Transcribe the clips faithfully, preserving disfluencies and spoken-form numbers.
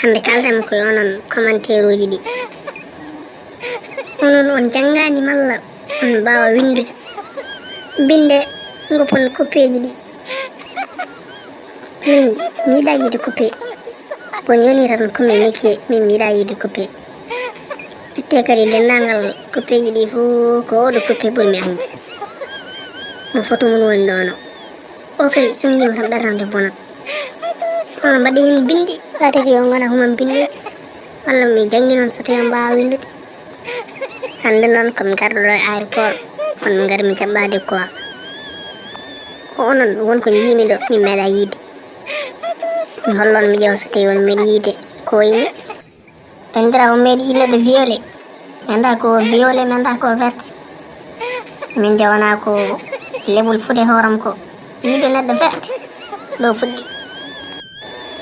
Hannde kalten ko e onon commentaire uji ɗi. Onon on janngaani malla on mbaawa winndude? Binnde ngoppon koppeeji ɗi. Min mi yiɗaa yiide koppee. Bon yoni tan communiqué, min mi yiɗaa yiide koppee. Itte kadi denndaangal koppeeji ɗi fof ko oɗo koppee ɓurmi añde. Mo foto mum woni ɗono. Ok, so mi yiima tan ɓernde bonat. Onon mbaɗi heen binndi, ɓaade ko yo ngona human binndi. Walla mi janngi noon so tawi on mbaawa winndude. Hannde noon ko mi garɗo ɗo e aéroport, kono mi ngari mi jaɓɓaade quoi. Ko onon won ko njiimi ɗo, mi meeɗa yiide. Mi hollon mi ƴeewa so tawi on meeɗi yiide ko wayni. Banndiraawo meeɗi yiide neɗɗo violet. Mi anndaa ko violet, mi anndaa ko vert. Min nde wonaa ko leɓol fuɗe hooram ko. Yiide neɗɗo vert. Ɗo fuɗɗi.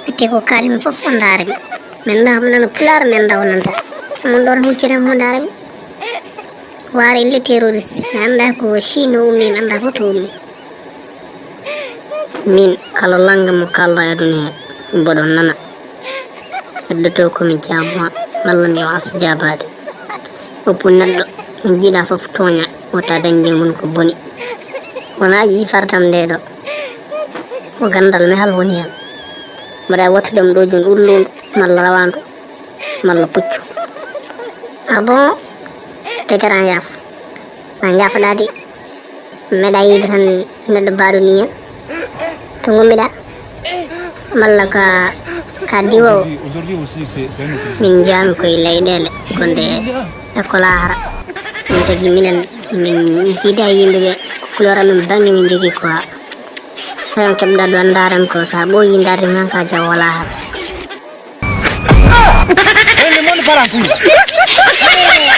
Ete ko kaalmi fof on ndaara mi. Mi anndaa mo nana pulaar, mi anndaa o nanta. Mon ɗon huccere mo ndaara mi. Waare le terroriste. Mi anndaa ko Chine o ummi, mi anndaa fof to ummi. Min kala lannga mo kaalɗa e aduna he, mboɗo nana. Heddoto ko mi jaabma, malla mi wasa jaabaade. Oppu neɗɗo, mi jiiɗa fof tooña, wota dañde mum ko boni. Wona yii fardam nde ɗo. Ko ganndal mehal woni heen. Mbaɗa wattu ɗam ɗo jooni ulluundu, malla rawaandu, malla puccu. Ah bon? Te gara yaaf. Ma njaafoɗaa de. Meeɗa yiide tan neɗɗo baaɗo ni en. To ngummiɗa? Malla ka, ka diwoowo? Min njaami koye leyɗeele gonɗe e ko laahara. Min tagi minen, min jiida e yimɓe ɓe, ko couleur amen bannge min jogii quoi. Tawi on keɓɗa ɗo ndaaren ko sa ɓooyi ndaaren men sa jawo laahara. Eh, le monde part en couille.